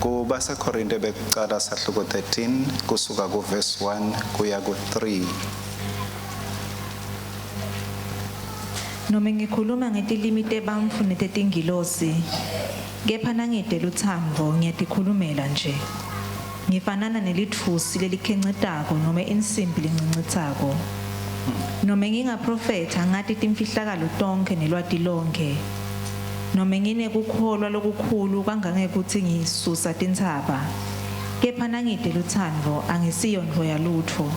KubaseKorinte bekucala sahluko 13 kusuka kuverse 1 kuya ku3. Nome ngikhuluma ngetilimi tebantfu netetingilosi, kepha nangite lutsandvo ngiyatikhulumela nje. Ngifanana nelitfusi lelikhencetako nome insimbi lencencetsako. Nome ngingaprofetha ngati timfihlakalo tonkhe nelwati lonkhe. Nome nginekukholwa lokukhulu kangangekutsi ngisusa tintsaba, kepha nangite lutsandvo angisiyo ntfo yalutfo.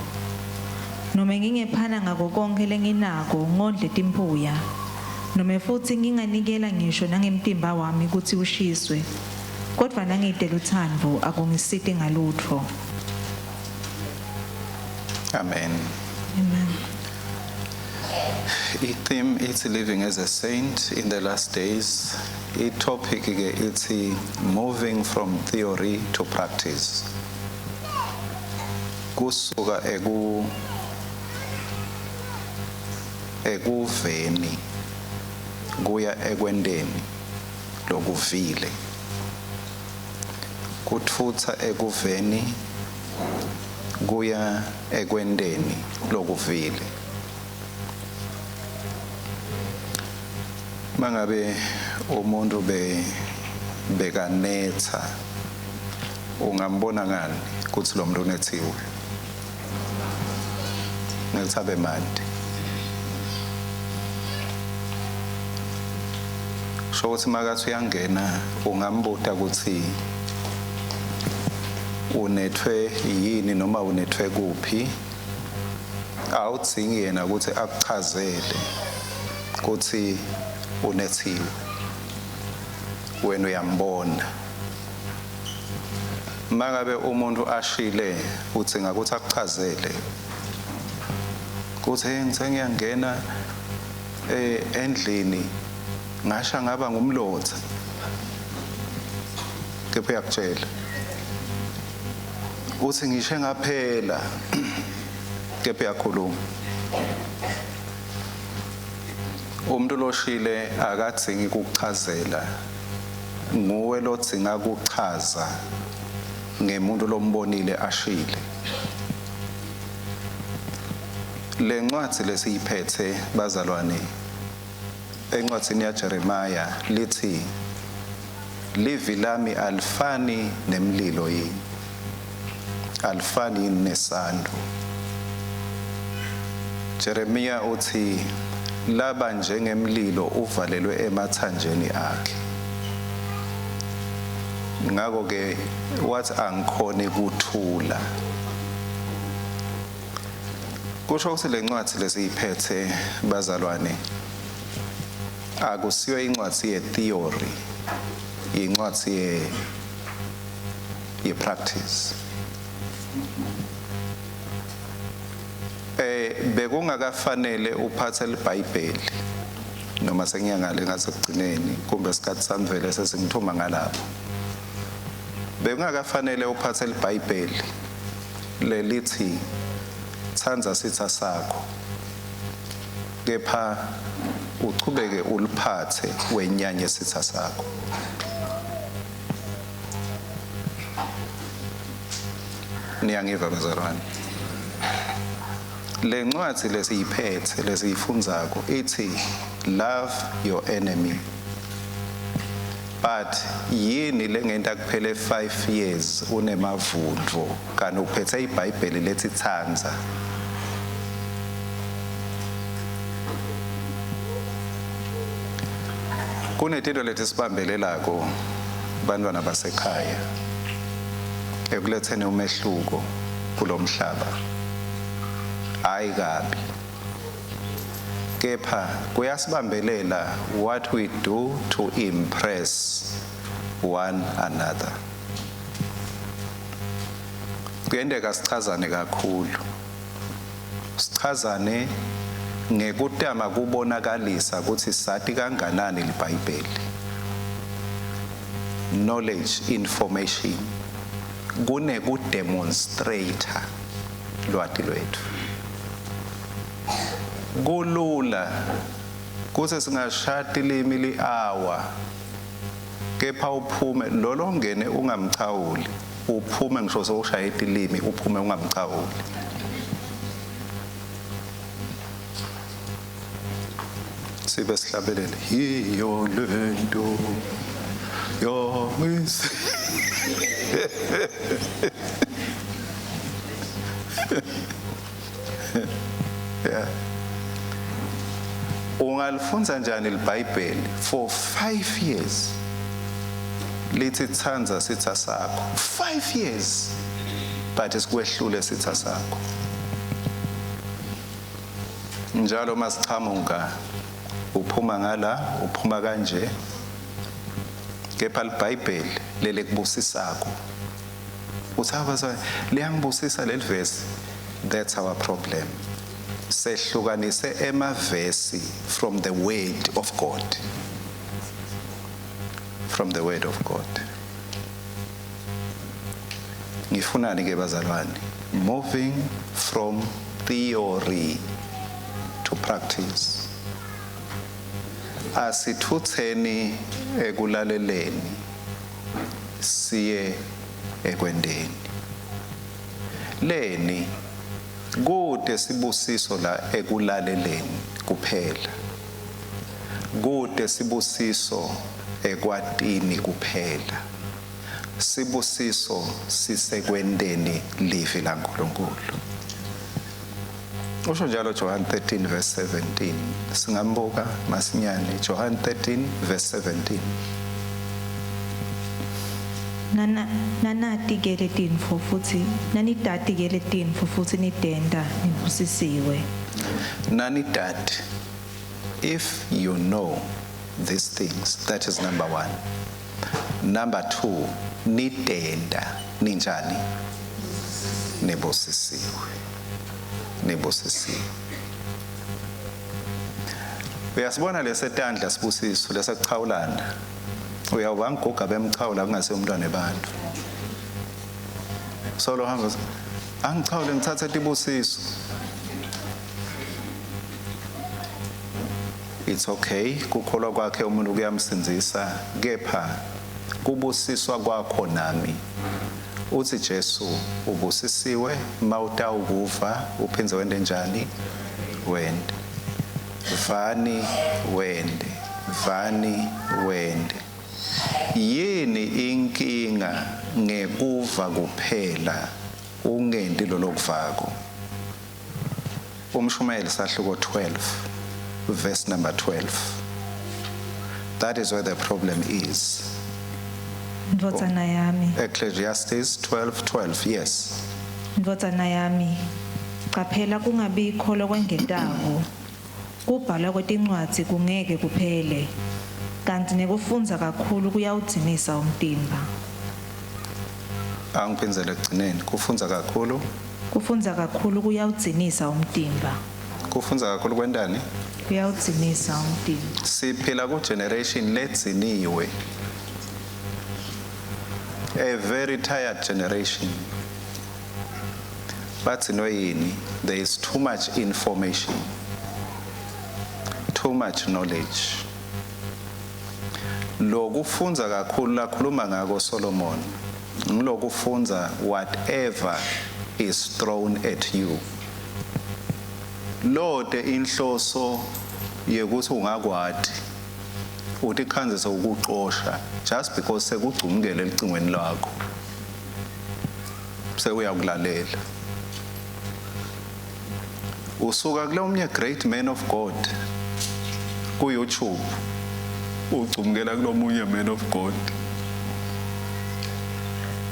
Nome ngingephana ngako konkhe lenginako ngondle timphuya, nome futsi nginganikela ngisho nangemtimba wami kutsi ushiswe, kodvwa nangite lutsandvo akungisiti ngalutfo. Amen. Amen. I-theme ithi living as a saint in the last days. I-topic ke ithi moving from theory to practice. Kusuka eku ekuveni kuya ekwenteni lokuvile. Kutfutsa ekuveni kuya ekwenteni lokuvile. Mangabe umuntu be bekanetha ungambona ngani kutsi lo muntu unethiwe? Ngekutsi abe manti. Sho kutsi makathi uyangena ungambuta kutsi unethwe yini noma unethwe kuphi. Awudzingi yena kutsi akuchazele kutsi unethiwe, wena uyambona. Mangabe umuntu ashile udzinga kutsi akuchazele kutsi hey ngithe ngiyangena endlini ngasha ngaba ngumlotha, kepha uyakutshela uthi ngishe ngaphela, kepha uyakhuluma. Umuntu loshile akadzingi kukuchazela, nguwe lodzinga kuchaza ngemuntu lombonile ashile. Lencwadzi lesiyiphethe bazalwane encwadzini yaJeremiya lithi livi lami alifani nemlilo yini, alifani yini nesando. Jeremiya uthi laba njengemlilo uvalelwe emathanjeni akhe. Ngakho ke wathi angikhoni kuthula. Kusho ukuthi lencwadi lesiyiphethe bazalwane akusiyo incwadi ye-theory, incwadi ye-practice. Bekungakafanele uphathe liBhayibheli noma sengiyangale ngasekugcineni kumbe isikhathi sami vele sesingithuma ngalapho. Bekungakafanele uphathe liBhayibheli lelithi tsandza sitha sakho, kepha uchubeke uliphathe wenyanye sitha sakho. Niyangiva bazalwane? Lencwadzi lesiyiphethe lesiyifundzako ithi love your enemy. But yini lengenta kuphele 5 years unemavundvo kanti uphethe iBhayibheli lethi tsandza? Kunetinto letisibambelelako bantwana basekhaya ekuletheni umehluko kulomhlaba. Hayi kabi, kepha kuyasibambelela what we do to impress one another. Kuyenteka sichazane kakhulu, sichazane ngekutama kubonakalisa kutsi sati kanganani liBhayibheli. Knowledge, information, kunekudemonstrate lwati lwetfu. Kulula kutsi singashaya tilimi li-hour, Kepha uphume lolo ngene ungamchawuli, uphume ngisho sewushaya itilimi uphume ungamchawuli. Sibe sihlabelele yiyo lento yongisi. Yeah. Ungalifundza njani iBhayibheli for 5 years? Lithi tsandza sitha sakho 5 years, but sikwehlule sitha sakho. Njalo masichamuka uphuma ngala, uphuma kanje, kepha iBhayibheli lelekubusisako. Uthi abazali liyangibusisa leli verse. That's our problem. Sehlukanise emavesi from the word of God. From the word of God. Ngifunani ke bazalwane? Moving from theory to practice. Asithutheni ekulaleleni siye ekwendeni. Leni kude sibusiso la ekulaleleni kuphela. Kude sibusiso ekwatini kuphela. Sibusiso sisekwendeni livi laNkulunkulu. Usho njalo John 13 verse 17. Singambuka masinyane John 13 verse 17. Nana nanati ke letintfo futsi nanitati ke letintfo futsi nitenta nibusisiwe. Nani that if you know these things, that is number 1. Number 2, nitenda ninjani? Nibusisiwe. Nibusisiwe. Uyasibona lesetandla sibusiso lesekuchawulana. Uyawuba ngiguga bemchawula kungase umntwana ebantu. Solo hamba angichawule ngithathe tibusiso. It's okay, kukholwa kwakhe umuntu kuyamsindzisa, kepha kubusiswa kwakho nami. Uthi Jesu ubusisiwe mawutawukuva uphindze wende njani? Wende. Vani wende, vani wende. Yini inkinga ngekuva kuphela ungendi lolokuvako? Umshumayeli sahluko 12 verse number 12. That is where the problem is. Ndvodzana yami, Ecclesiastes 12:12. Yes. Ndvodzana yami, qaphela kungabikho lokwengetako. Kubhalwa kwetincwadzi kungeke kuphele, kanti nekufundza kakhulu kuyawudzinisa umtimba. Angiphindzele ekugcineni. Kufundza kakhulu. Kufundza kakhulu kuyawudzinisa umtimba. Kufundza kakhulu kwentani? Kuyawudzinisa umtimba. Siphila ku generation ledziniwe. A very tired generation. Bathinwe yini? There is too much information. Too much knowledge. Lokufundza kakhulu lakhuluma ngako Solomon ngilokufundza whatever is thrown at you. Lode inhloso yekuthi ungakwati uthi khanze ukuxosha just because sekugcumkele elicingweni lakho sewuyakulalela. Usuka kule omnye great man of God ku YouTube ugcumkela kulomunye man of God.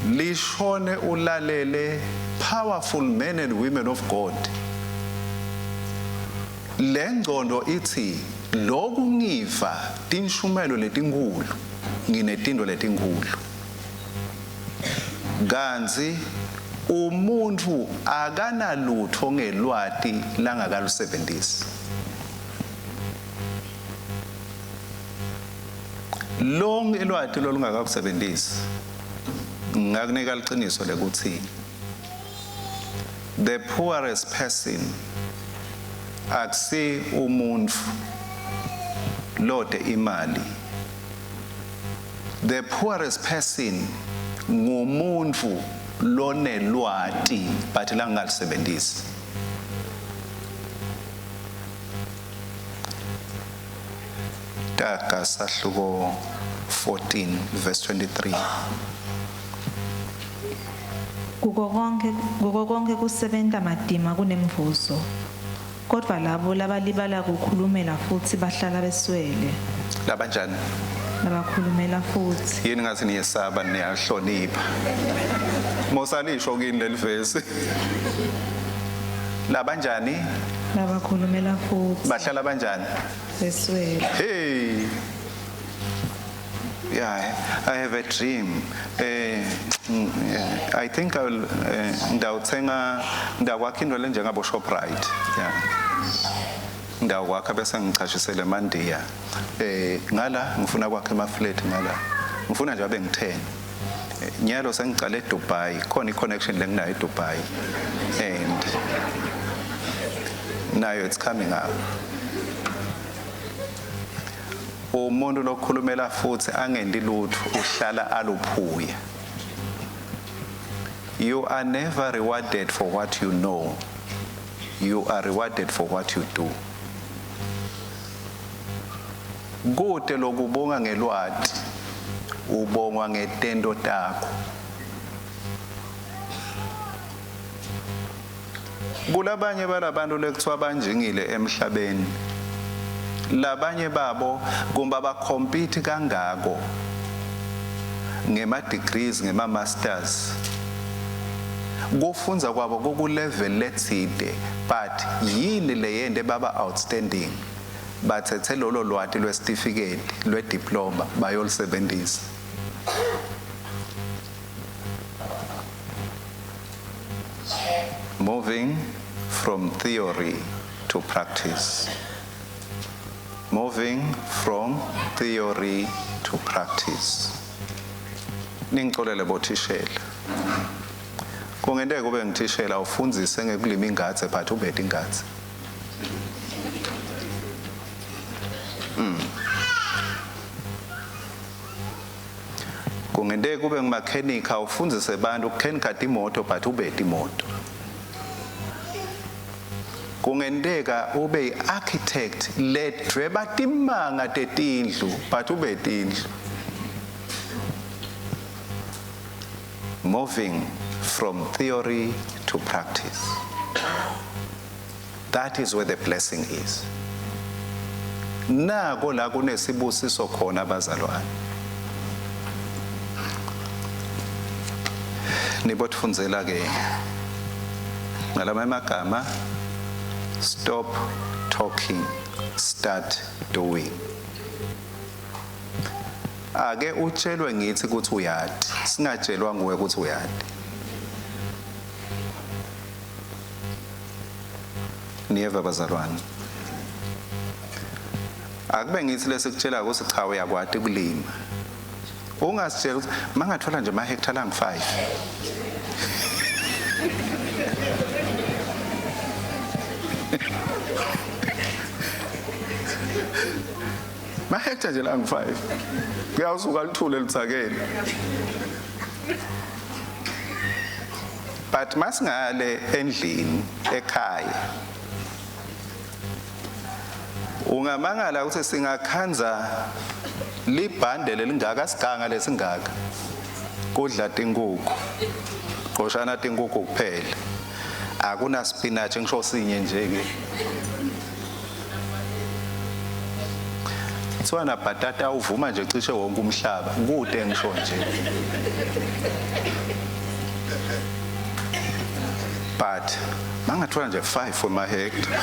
Lishone ulalele powerful men and women of God. Lengcondo ithi lokhu ngiva tinshumelo letinkulu nginetinto letinkulu. Kanzi umuntu akanalutho ngelwati langakalusebenzisi. Lonke ilwati lolungakakusebenzisi ngakunika liqiniso lekuthi the poorest person akusi umuntu lode imali, The poorest person ngumuntu lonelwati but langalisebenzisi. Taga sahluko 14 verse 23. Kuko konke kusebenta matima kunemvuzo. Kodvwa labo labalibala kukhulumela futsi bahlala beswele. Labanjani? Labakhulumela futsi. Yini ngathi niyesaba, niyahlonipha? Mosalisho kini leli verse. Labanjani? Labakhulumela futsi. Bahlala banjani? Beswele. Hey. Yeah, I have a dream. Yeah, I think I will ngidawuthenga, ngidakwakha into lenjengabo Shoprite. Yeah. Ngidawukwakha bese ngichashisele emandiya. Ngala ngifuna kwakha ema flat ngala. Ngifuna nje abe ngi10. Nyalo sengicale eDubai, khona i-connection lenginayo eDubai. And now it's coming up. Umuntu lokhulumela futhi angendi lutho uhlala aluphuya. You are never rewarded for what you know. You are rewarded for what you do. Kude lokubonga ngelwati, ubongwa ngetento takho. Kulabanye balabantu lekuthiwa banjingile emhlabeni, labanye babo kumba bacompete kangako ngema degrees, ngema masters, kufunza kwabo kuku level letside, but yini leyende baba outstanding? Bathethe lolo lwati lwesitifiketi, lwediploma, bayolisebenzisa. Moving from theory to practice, moving from theory to practice. Ningixolele bothishela, kungenteka ube ngithishela ufundzise ngekulima ingadze, but ubede ingadze. Kungenteka kube ngumakhenika ufundzise abantu ukukhenika timoto, but ubede imoto. Kungenteka ube yi-architect ledvweba timanga tetindlu, but ube tindlu. Moving from theory to practice, that is where the blessing is. Nako la kunesibusiso khona, bazalwane. Nibotifundzela ke ngalama magama: stop talking, start doing. Ake utshelwe ngithi ukuthi uyati, singatshelwa nguwe ukuthi uyati. Niyeva bazalwane? Akube ngithi lesikutshela ukuthi cha, uyakwati kulima. Ungasitshela ukuthi mangathola nje ama-hectare langu-5. Ma-hectare nje langu-5, kuyawusuka lithule lithakele. But masingale endlini ekhaya, ungamangala ukuthi singakhanza libhande lelingaka, siganga lesingaka, kudla tinkukhu, qoshana tinkukhu kuphela, akuna spinach ngisho sinye nje ke. Kuthiwa nabhatata uvuma nje cishe wonke umhlaba, kude ngisho nje. But mangathola nje 5 for my hectare.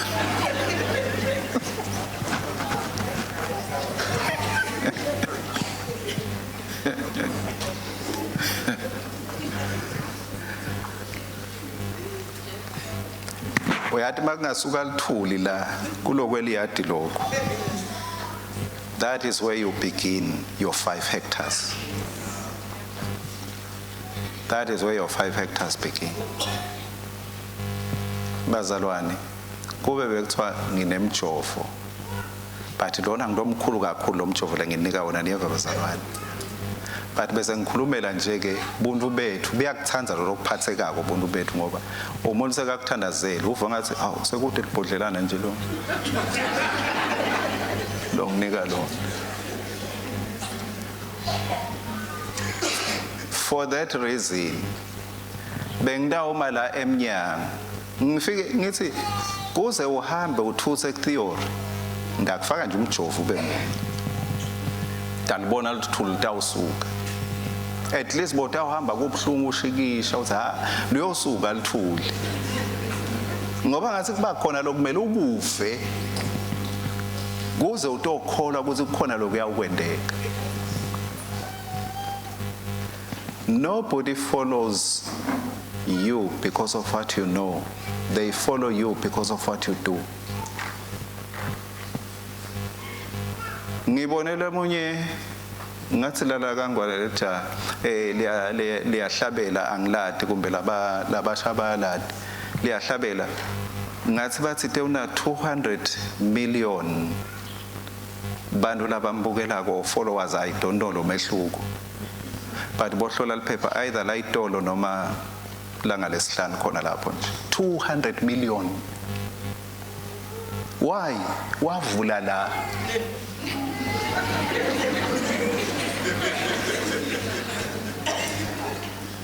Uyathi makungasuka lithuli la kulokweliyadi lokho, that is where you begin your 5 hectares. That is where your 5 hectares begin. Bazalwane, kube bekuthiwa nginemjovo, but lona ngilomkhulu kakhulu lo mjovo lenginika wona. Niyeva bazalwane? But bese ngikhulumela nje ke buntu bethu buyakuthanda lokho kuphathekako buntu bethu, ngoba umuntu sekakuthandazela uva ngathi awu sekude libhodlelana nje lo lo nginika lo. For that reason bengidawuma la emnyango ngifike ngithi kuze uhambe uthuthe theory, ngakufaka nje umjovo ube munye, dalibona luthuli litawusuka. At least botawuhamba kubuhlungu ushikisha uthi ha luyosuka luthuli, ngoba ngathi kuba khona lokumele ukuve kuze utokholwa ukuthi kukhona lokuyawukwendeka. Nobody follows you because of what you know. They follow you because of what you do. Ngibonele munye ngathi lala kangwala leja liyahlabela, angiladi kumbe laba labasha bayaladi, liyahlabela ngathi bathi te una 200 million bantu labambukelako, followers. I don't know lo mehluko, but bohlola liphepha either la itolo noma langalesihlanu khona lapho nje, 200 million. Why? Wavula la.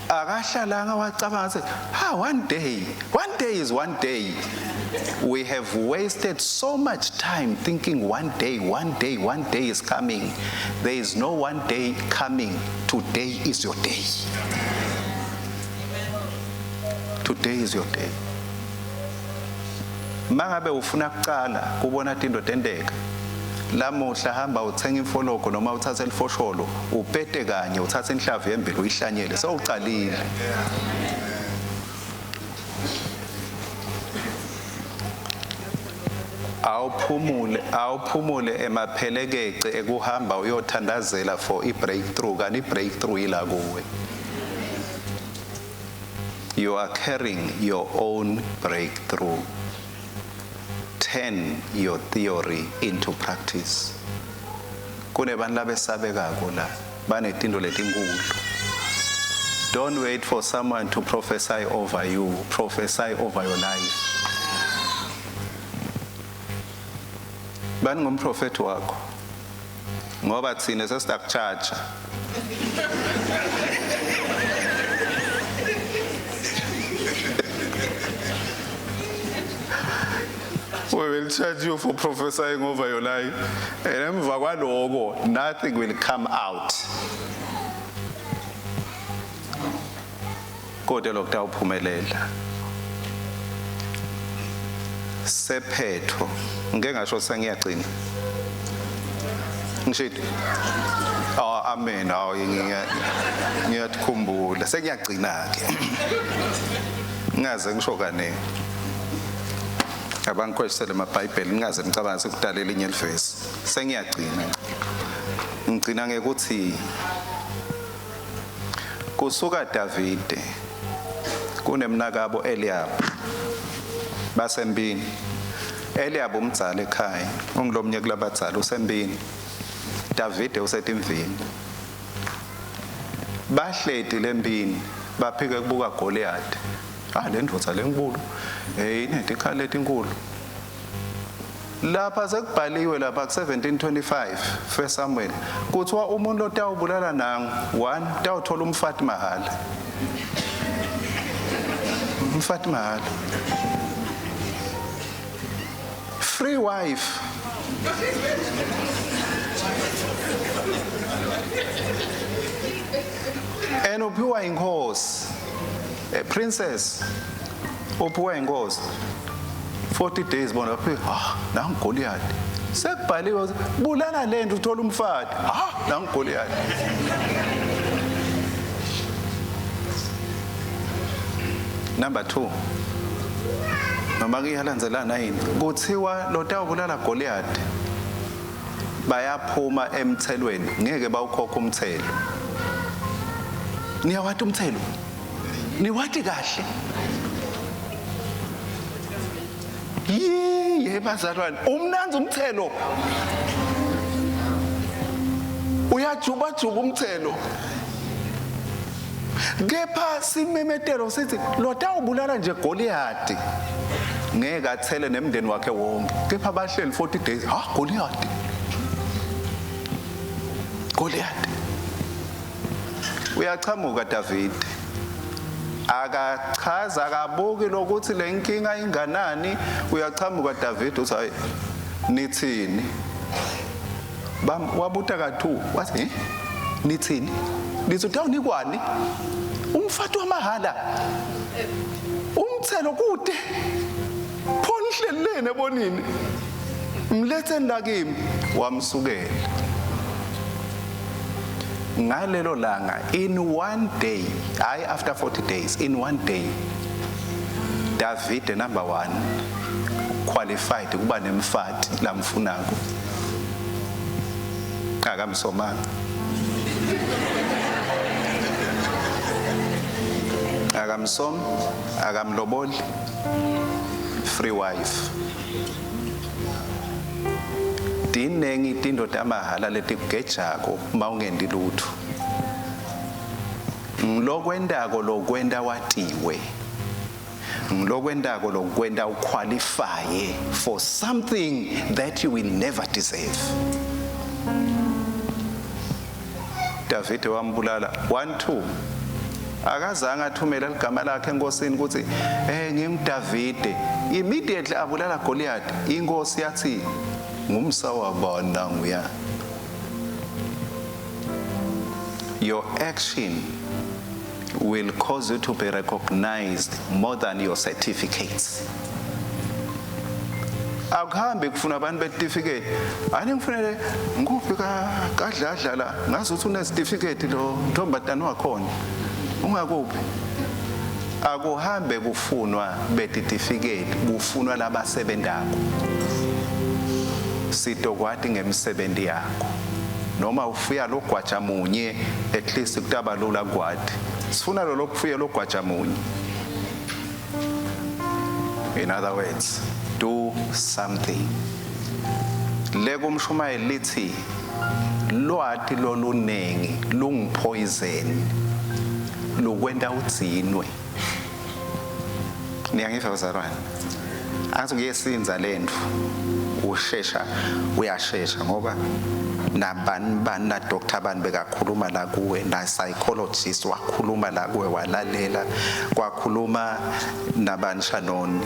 Akahlalanga wacabanga ukuthi ha, one day, one day is one day. We have wasted so much time thinking one day, one day, one day is coming. There is no one day coming. Today is your day. Today is your day. Mangabe ufuna kucala kubona tinto tenteka lamuhla, hamba uthenga imfologo noma uthathe lifosholo, upete kanye, uthathe inhlavu yembili uyihlanyele, sewucalile. Awuphumule, awuphumule emaphelekece ekuhamba uyothandazela for i-breakthrough, kanti i-breakthrough ila kuwe. You are carrying your own breakthrough. Turn your theory into practice. Kunebantu labesabekako la banetinto letinkulu. Don't wait for someone to prophesy over you. Prophesy over your life. Bani ngumprofeti wakho, ngoba thina sesitakuchacha. We will charge you for prophesying over your life, and emva kwaloko nothing will come out, kodwa lokutawuphumelela. Sephetho ngeke ngasho, sengiyagcina ngishito. Oh, amen. Awu, ngiyakukhumbula, sengiyagcina ke, ngingaze ngisho kaningi. Abangikhweshisele emabhayibheli, ngingaze ngicabanga sekudala elinye livesi. Sengiyagcina, ngigcina ngekuthi kusuka Davide kunemnakabo Eliab, basembini. Eliab umdzala ekhaya, ungilomnye kulabadzala, usembini. Davide usetimvini. Bahleti lembini, baphike kubuka Goliath. Ah, le ndvodza lenkulu, hey, inetikhali letinkulu. Lapha sekubhaliwe lapha ku-1725 First Samuel, kuthiwa umuntu otawubulala nangu one tawuthola umfati mahhala, umfati mahhala, free wife. And uphiwa inkosi, a princess, uphiwa inkosi 40 days. Bona baphiwa, ah, nangu Goliath. Sekubhaliwe bulala lento uthola umfati. Ah, nangu Goliath. Number 2, noma kuyalandzelana yini, kuthiwa lotawubulala Goliath bayaphuma emthelweni, ngeke bawukhokha umthelo. Niyawati umthelo? Niwati kahle? Yiye bazalwane, umnanzi umthelo, uyajubajuba umthelo. Kepha simemetelo sithi lotawubulala nje Goliath ngeke athele nemndeni wakhe wonke. Kepha bahleli 40 days, ha Goliath. Goliath. Uyachamuka David. Akachaza akabuki lokuthi lenkinga inganani, uyachamuka David uthi hayi nithini? Bam wabuta ka2 wathi eh nithini? Nithi utawunikwani? Umfati wamahala. Umthelo kude. Pho nihleli leni ebonini? Mletheni la kimi. Wamsukela. Ngalelo langa in one day, hayi after 40 days, in one day David number 1 qualified kuba nemfati lamfunako. Akamsomanga. Akamsomi, akamloboli. Free wife. Tinengi tinto tamahhala letikugejako uma ungendi lutho. Ngilokwentako lokwenta watiwe. Ngilokwentako lokwenta uqualify for something that you will never deserve. Davide wambulala 1 2 akazange athumele ligama lakhe enkosini ukuthi eh nginguDavide. Immediately abulala Goliath, inkosi yathi ngumsa wabani nanguya. Your action will cause you to be recognized more than your certificates. Akuhambi kufuna abantu bertificate. Ani ngifunele ngikuphi ka kadladla la ngazi ukuthi unesitifiketi lo ntombazane wakhona. Ungakuphi? Akuhambe kufunwa betitifiketi, kufunwa labasebentako. Sitokwati ngemsebenzi yakho. Noma ufuya logwaja munye at least kutaba lula kwati. Sifuna lo lokufuya logwaja munye. In other words, do something. Lekumshumayeli lithi lwati lolunengi lungipoison lukwenta udzinwe. Niyangiva bazalwane? Angathi kuyesinza lento. Ushesha uyashesha ngoba nabani bani na doctor bani bekakhuluma la kuwe na psychologist wakhuluma la kuwe walalela kwakhuluma nabani Shanoni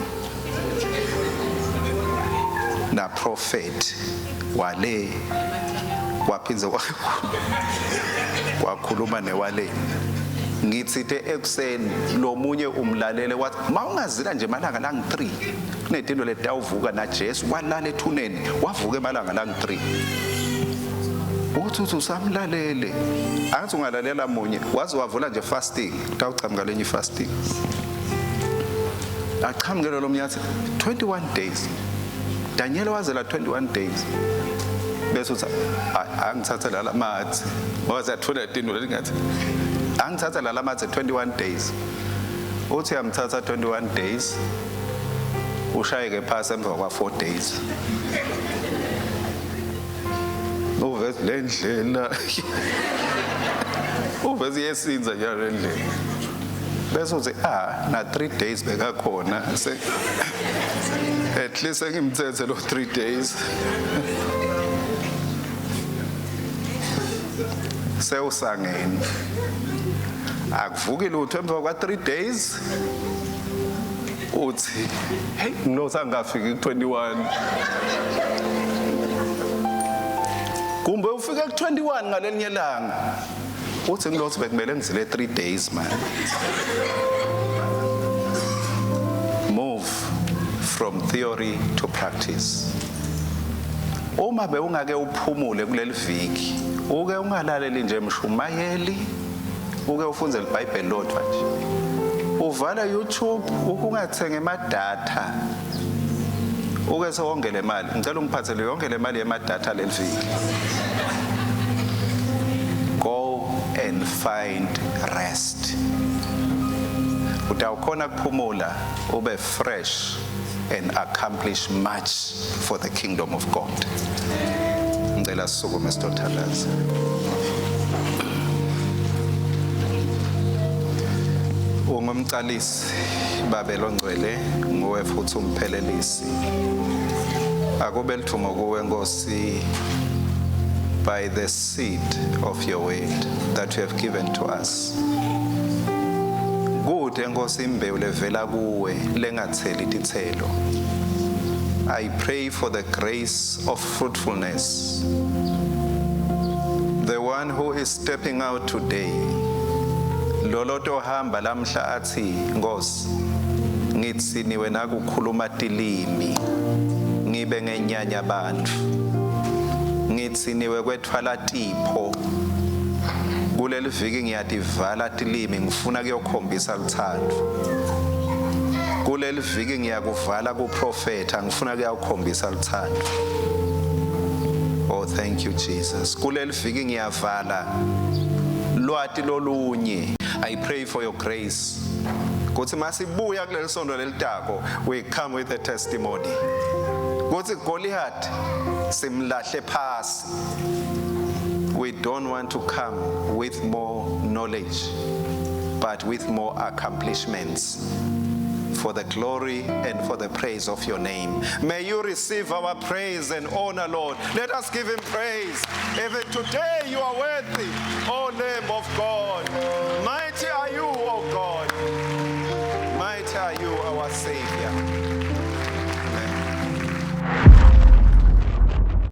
na prophet wale waphindze kwakhuluma newale. Ngitsite ekuseni lomunye umlalele wathi mawungazila nje malanga langu 3 kunetinto letawuvuka na Jesu walala ethuneni wavuka emalanga langu 3. Uthi uthi usamlalele angathi ungalalela munye waze wavula nje fasting utawuchamuka lenye fasting achamuke lo mnyathi 21 days. Daniel wazela 21 days bese uthi angithathe lala mathe ngoba siyathola tinto letingathi angithathe lala mathe 21 days. Uthi yamthatha 21 days ushayeke phasi emva kwa 4 days. Uveze le ndlela uveze iyesinza nje le ndlela bese uthi ah na 3 days bekakhona at least engimthethe lo 3 days sewusangene akuvuki lutho emva kwa 3 days uthi hey ngilotha ngafiki ku 21 kumbe ufike ku 21 ngalelinye ilanga uthi ngilothi bekumele ngizile 3 days man. Move from theory to practice. Uma bewungake uphumule kuleli viki uke ungalaleli nje mshumayeli uke ufunze iBhayibheli lodwa nje uvala YouTube ukungathenga emadatha uke sewonke le mali ngicela ungiphathele yonke le mali yemadatha leli viki. Go and find rest. Utawukhona kuphumula ube fresh and accomplish much for the kingdom of God. Ngicela sisukume sitothandaza. Ungumcalisi, Babe longcwele, nguwe futhi umphelelisi. Akube lithumo kuwe, Nkosi, by the seed of your word that you have given to us. Kute, Nkosi, imbewu levela kuwe lengatheli titselo. I pray for the grace of fruitfulness. The one who is stepping out today, lolo tohamba lamhla athi, "Nkosi, ngitsini wena kukhuluma tilimi ngibe ngenyanya bantfu, ngitsiniwe kwetfwala tipho kuleli viki, ngiyativala tilimi, ngifuna kuyokhombisa luthando kuleli viki, ngiyakuvala kuprofetha, ngifuna kuyawukhombisa luthando. Oh, thank you, Jesus. Kuleli viki ngiyavala lwati lolunye." I pray for your grace kuthi masibuya kuleli sonto lelitako, we come with a testimony kuthi Goliath simlahle phasi. We don't want to come with more knowledge, but with more accomplishments for the glory and for the praise of your name. May you receive our praise and honor, Lord. Let us give him praise. Even today you are worthy, O Lamb of God.